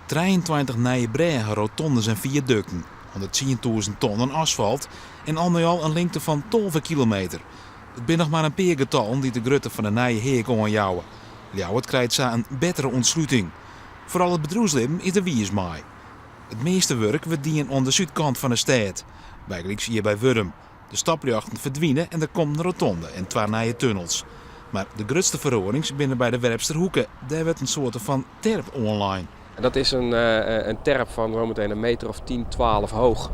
23 nije brêgen, rotondes en fiadukten, 110.000 tonnen asfalt en al mei al in lingte fan 12 kilometer. It binne noch mar in pear getallen dy't de grutte fan de nije Heak oanjouwe. Ljouwert krijt sa in bettere ûntsluting. Foaral it bedriuwslibben is der wiis mei. It measte wurk wurdt dien oan de súdkant fan de stêd, bygelyks hjir by Wurdum. De stopljochten ferdwine en der komt in rotonde en twa nije tunnels. Mar de grutste feroarings binne by de Werpsterhoeke, dêr wurdt in soarte fan terp oanlein. Dat is een, een terp van zometeen een meter of 10, 12 hoog,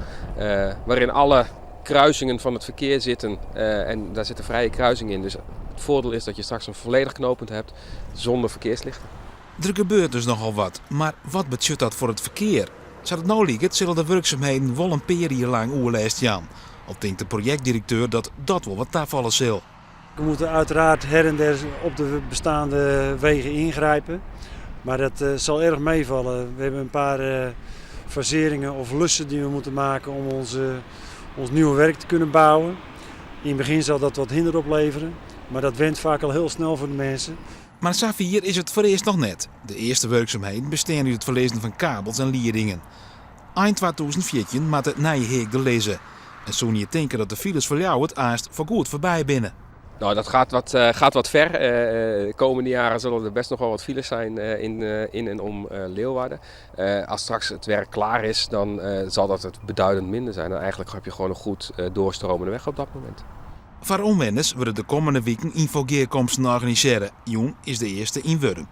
waarin alle kruisingen van het verkeer zitten. En daar zit een vrije kruising in. Dus het voordeel is dat je straks een volledig knooppunt hebt zonder verkeerslichten. Der gebeurt dus nochal wat, mar wat betsjut dat foar it ferkear? Sa't it no liket sille de wurksumheden wol in pear jier lang oerlêst jaan. Al tinkt de projektdirekteur dat dat wol wat tafalle sil. We moeten uiteraard her en der op de bestaande wegen ingrijpen. Maar dat eh, zal erg meevallen. We hebben een paar eh, faseringen of lussen die we moeten maken om onze, ons nieuwe werk te kunnen bouwen. In het begin zal dat wat hinder opleveren. Maar dat went vaak al heel snel voor de mensen. Mar safier is it foarearst noch net. De earste wurksumheden bestean út it ferlizzen fan kabels en liedingen. Ein 2014 moat de nije Heak der lizze. En soene je tinke dat de files foar Ljouwert aanst foargoed foarby binne. Nou, dat gaat wat ver. De komende jaren zullen er best nog wel wat files zijn in en om Leeuwarden. Als straks het werk klaar is, dan zal dat het beduidend minder zijn. En eigenlijk heb je gewoon een goed doorstromende weg op dat moment. Foar omwenners wurde de kommende wiken ynfogearkomsten organisearre. Jûn is de earste yn Wurdum.